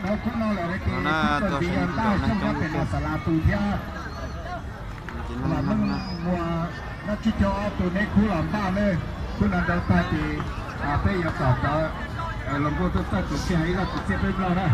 Khub no lawm ces tus txiv yog ntab coob coob pem no xav las tus thiab. Lam Meej Muas no tsib caug ob tus neb khub los npaj ne, khub no nrau tag ces peb yuav tom cov los npaj tuaj txawj tus txiaj, ib zaj tus txiaj peb mloog na.